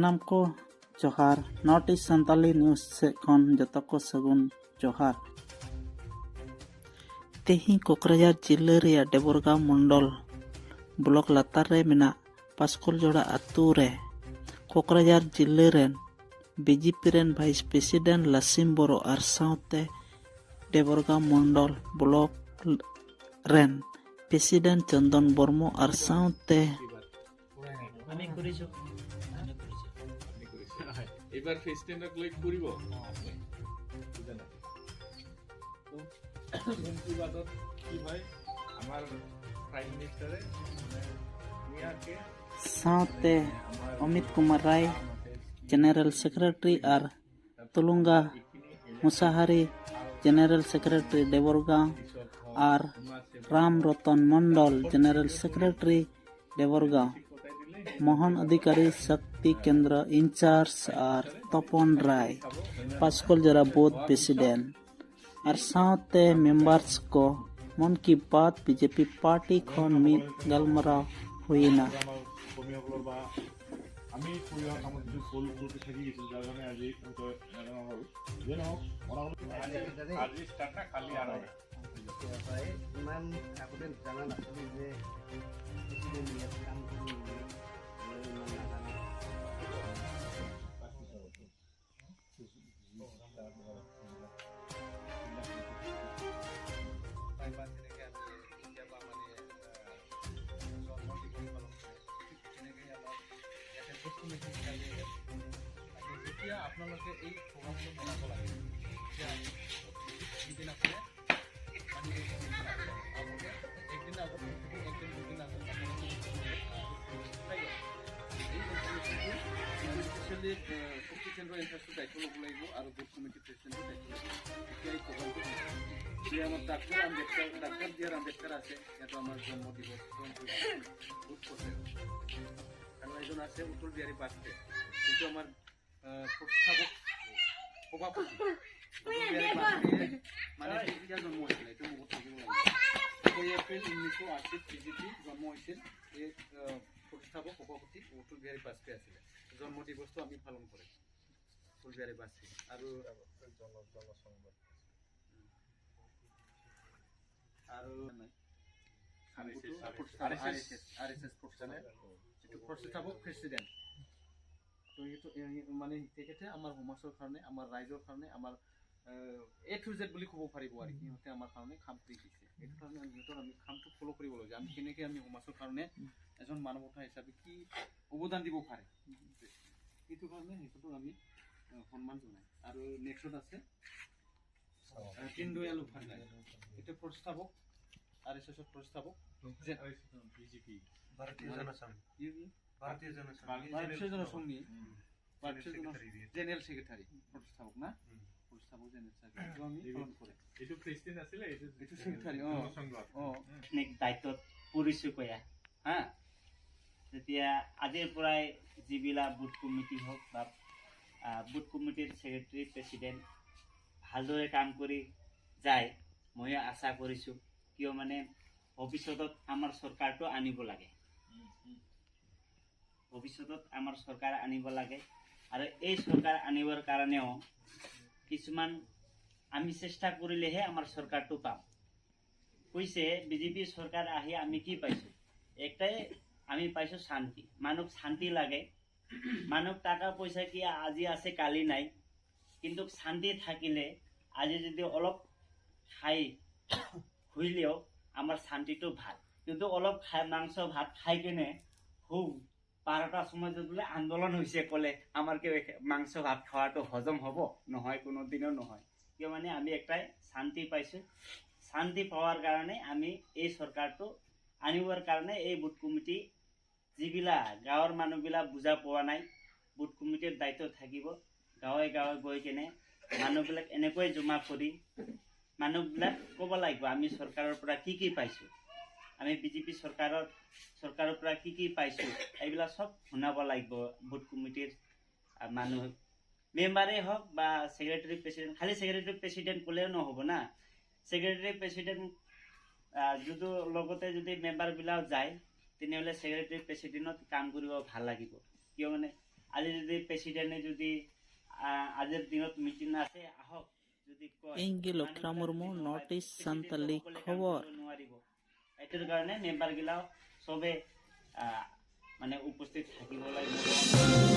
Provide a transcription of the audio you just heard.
ᱥᱟᱱᱟᱢ ᱠᱚ ᱡᱚᱦᱟᱨ। ᱱᱚᱨᱛᱷ ᱤᱥᱴ ᱥᱟᱱᱛᱟᱞᱤ ᱱᱤᱭᱩᱡ ᱥᱮᱫ ᱠᱷᱚᱱ ᱡᱚᱛᱚ ᱠᱚ ᱥᱟᱹᱜᱩᱱ ᱡᱚᱦᱟᱨ। ᱛᱮᱦᱮᱧ ᱠᱚᱠᱨᱟᱡᱷᱟᱨ ᱡᱤᱞᱟ ᱨᱮᱭᱟᱜ ᱰᱮᱵᱚᱨᱜᱟᱸᱣ ᱢᱚᱱᱰᱚᱞ ᱵᱞᱚᱠ ᱞᱟᱛᱟᱨ ᱨᱮ ᱢᱮᱱᱟᱜ ᱯᱟᱥᱠᱚᱞᱡᱚᱲᱟ ᱟᱛᱳ ᱨᱮ ᱠᱚᱠᱨᱟᱡᱷᱟᱨ ᱡᱤᱞᱟ ᱨᱮᱱ ᱵᱤᱡᱮᱯᱤ ᱨᱮᱱ ᱵᱷᱟᱭᱤᱥ ᱯᱨᱮᱥᱤᱰᱮᱱᱴ ᱞᱟᱥᱤᱢ ᱵᱚᱨᱚ ᱟᱨ ᱥᱟᱶᱛᱮ ᱰᱮᱵᱚᱨᱜᱟᱸᱣ ᱢᱚᱱᱰᱚᱞ ᱵᱞᱚᱠ ᱨᱮᱱ ᱯᱨᱮᱥᱤᱰᱮᱱᱴ ᱪᱚᱱᱫᱚᱱ ᱵᱚᱨᱢᱚ ᱟᱨ ᱥᱟᱶᱛᱮ আমি কৰিছোঁ। আপুনি কৰিছে। এইবাৰ প্ৰেচিডেণ্টক লৈ কৰিব আপুনি, বুজা নাই? তো মন কি বাতত কি হয়, আমাৰ প্ৰাইম মিনিষ্টাৰে মানে ধুনীয়াকে ᱥᱟᱶᱛᱮ আমাৰ ᱚᱢᱤᱛ ᱠᱩᱢᱟᱨ ᱨᱟᱭ ᱡᱮᱱᱟᱨᱮᱞ ᱥᱮᱠᱨᱮᱴᱟᱨᱤ ᱟᱨ ᱛᱩᱞᱩᱝᱜᱟ ᱢᱩᱥᱟᱦᱟᱨᱤ ᱡᱮᱱᱟᱨᱮᱞ ᱥᱮᱠᱨᱮᱴᱟᱨᱤ ᱰᱮᱵᱚᱨᱜᱟᱸᱣ ᱟᱨ ᱨᱟᱢ ᱨᱚᱛᱚᱱ ᱢᱚᱱᱰᱚᱞ ᱡᱮᱱᱟᱨᱮᱞ ᱥᱮᱠᱨᱮᱴᱟᱨᱤ ᱰᱮᱵᱚᱨᱜᱟᱸᱣ, ᱢᱳᱦᱚᱱ ᱚᱫᱷᱤᱠᱟᱨᱤ ᱥᱚᱠᱛᱤ ᱠᱮᱱᱫᱨᱚ ᱤᱱᱪᱟᱨᱡᱽ ᱟᱨ ᱛᱚᱯᱚᱱ ᱨᱟᱭ ᱯᱟᱥᱠᱚᱞᱡᱚᱨᱟ ᱵᱩᱛᱷ ᱯᱨᱮᱥᱤᱰᱮᱱᱴ ᱟᱨ ᱥᱟᱶᱛᱮ ᱢᱮᱢᱵᱟᱨᱥ ᱠᱚ ᱢᱚᱱ ᱠᱤ ᱵᱟᱛ ᱵᱤᱡᱮᱯᱤ ᱯᱟᱨᱴᱤ ᱠᱷᱚᱱ ᱢᱤᱫ ᱜᱟᱞᱢᱟᱨᱟᱣ ᱦᱩᱭᱮᱱᱟ। আমাৰ কৰ্মীসকলৰ বা আমি কৰি অহা কামত কিছু ভুল ত্ৰুটি থাকি গৈছিল, যাৰ কাৰণে আজি হয়তো এনেধৰণৰ হ'ল। যিয়ে নহওক, অনাগত আজি ষ্টাৰ্ট না কালি আৰম্ভ। হয়, ইমান আগতে জনা নাছিলোঁ যে প্ৰেচিডেণ্ট ইয়াত কাম কৰি মই ইমান নাজানো। বা যেনেকৈ আমি কেতিয়াবা মানে জন্ম দিৱস পালন কৰে, ঠিক তেনেকৈ আমাৰ ইয়াতে বুথ কমিটি হিচাপে তাকে যেতিয়া আপোনালোকে এই প্ৰগ্ৰামটো মনাব লাগে, তেতিয়া সিদিনাখনে মানে এই আগতে একদিন আগত, একদিন দুদিন আগত আপোনালোকে পাই যাব। এই ইনফৰমেশ্যনটো স্পেচিয়েলি শক্তি কেন্দ্ৰ ইনচাৰ্জটো দায়িত্ব ল'ব লাগিব আৰু বুথ কমিটি প্ৰেচিডেণ্টটো দায়িত্ব ল'ব লাগিব। তেতিয়া এই প্ৰগ্ৰামটো হ'ব। যে আমাৰ doctor Ambedkar, doctor B R Ambedkar আছে, ইয়াতো আমাৰ জন্ম দিৱস পালন কৰিব বহুত কৰে। আৰু এজন আছে অটল বিহাৰী বাজপেয়ী, যিটো আমাৰ প্ৰতিষ্ঠাপক সভাপতি। অটল বিহাৰী বাজপেয়ীয়ে মানে কেতিয়া জন্ম হৈছিলে, এইটো মনত থাকিব লাগিব। 6 এপ্ৰিল 1980ত বিজেপি জন্ম হৈছিল। এই প্ৰতিষ্ঠাপক সভাপতি অটল বিহাৰী বাজপেয়ী আছিলে। জন্ম দিৱসটো আমি পালন কৰিম অটল বিহাৰী বাজপেয়ী আৰু আৰু আৰ এছ এছ যিটো প্ৰতিষ্ঠাপক প্ৰেচিডেণ্ট, তো সেইটো মানে তেখেতে আমাৰ সমাজৰ কাৰণে, আমাৰ ৰাইজৰ কাৰণে, আমাৰ এ টু জেড বুলি ক'ব পাৰিব আৰু সিহঁতে আমাৰ কাৰণে কাম কৰি দিছে। সেইটো কাৰণে আমি সিহঁতৰ আমি কামটো ফ'ল' কৰিব লাগে। আমি কেনেকৈ আমি সমাজৰ কাৰণে এজন মানৱতা হিচাপে কি অৱদান দিব পাৰে, সেইটো কাৰণে সিহঁতক আমি সন্মান জনাই। আৰু নেক্সট আছে দীনদয়াল উপাধ্যায়, এইটো প্ৰতিষ্ঠাপক, আৰ এছ এছৰ প্ৰতিষ্ঠাপক। বিজেপি। ভাৰতীয় জনসংঘ। ভাৰতীয় জনসংঘ। ভাৰতীয় জনসংঘনি, ভাৰতীয় জন জেনেৰেল সেক্ৰেটাৰী, প্ৰতিষ্ঠাপক না, প্ৰতিষ্ঠাপক জেনেৰেল সেক্ৰেটাৰী, এইটো আমি পালন কৰে। এইটো প্ৰেচিডেণ্ট আছিলে, এইটো এইটো সেক্ৰেটাৰী, অ। জনসংঘ। অ। দায়িত্বত পৰিছোঁ কয়া হা, তেতিয়া আজিৰ পৰাই যিবিলাক বুথ কমিটি হওক বা বুথ কমিটিৰ ছেক্ৰেটাৰী, প্ৰেচিডেণ্ট ভালদৰে কাম কৰি যায়, ময়ো আশা কৰিছোঁ। কিয় মানে ভৱিষ্যতত আমাৰ চৰকাৰটো আনিব লাগে, ভৱিষ্যতত আমাৰ চৰকাৰ আনিব লাগে। আৰু এই চৰকাৰ আনিবৰ কাৰণেও কিছুমান আমি চেষ্টা কৰিলেহে আমাৰ চৰকাৰটো পাম। কৈছে বিজেপি চৰকাৰ আহি আমি কি পাইছোঁ? একটাই আমি পাইছোঁ, শান্তি। মানুহক শান্তি লাগে। মানুহক টকা পইচা কি আজি আছে কালি নাই, কিন্তু শান্তি থাকিলে আজি যদি অলপ খাই শুইলেও আমাৰ শান্তিটো ভাল। কিন্তু অলপ খাই মাংস ভাত খাই কেনে খুব 12টা সময়ত যদি বোলে আন্দোলন হৈছে ক'লে, আমাৰ কি মাংস ভাত খোৱাটো হজম হ'ব? নহয়, কোনোদিনো নহয়। কিয় মানে আমি একটাই শান্তি পাইছোঁ। শান্তি পোৱাৰ কাৰণে আমি এই চৰকাৰটো আনিবৰ কাৰণে এই বুথ কমিটি যিবিলাক গাঁৱৰ মানুহবিলাক বুজা পোৱা নাই, বুথ কমিটিৰ দায়িত্ব থাকিব গাঁৱে গাঁৱে গৈ কেনে মানুহবিলাক এনেকৈ জমা কৰি মানুহবিলাক ক'ব লাগিব, আমি চৰকাৰৰ পৰা কি কি পাইছোঁ, আমি বিজেপি চৰকাৰৰ পৰা কি কি পাইছোঁ, এইবিলাক চব শুনাব লাগিব। বুথ কমিটিৰ মানুহ মেম্বাৰেই হওক বা ছেক্ৰেটাৰী, প্ৰেচিডেণ্ট, খালি ছেক্ৰেটাৰী প্ৰেচিডেণ্ট ক'লেও নহ'ব না। ছেক্ৰেটাৰী, প্ৰেচিডেণ্ট যদিও লগতে যদি মেম্বাৰবিলাক যায়, তেনেহ'লে ছেক্ৰেটাৰী প্ৰেচিডেণ্টত কাম কৰিব ভাল লাগিব। কিয় মানে আজি যদি প্ৰেচিডেণ্টে যদি আজিৰ দিনত মিটিং আছে, আহক যদি কয়, ᱤᱧ ᱜᱮ ᱞᱚᱠᱷᱨᱟ ᱢᱩᱨᱢᱩ, ᱱᱚᱨᱛᱷ ᱤᱥᱴ ᱥᱟᱱᱛᱟᱞᱤ ᱠᱷᱚᱵᱚᱨ। নোৱাৰিব। এইটোৰ কাৰণে মেম্বাৰগিলাও চবে মানে উপস্থিত থাকিব লাগিব।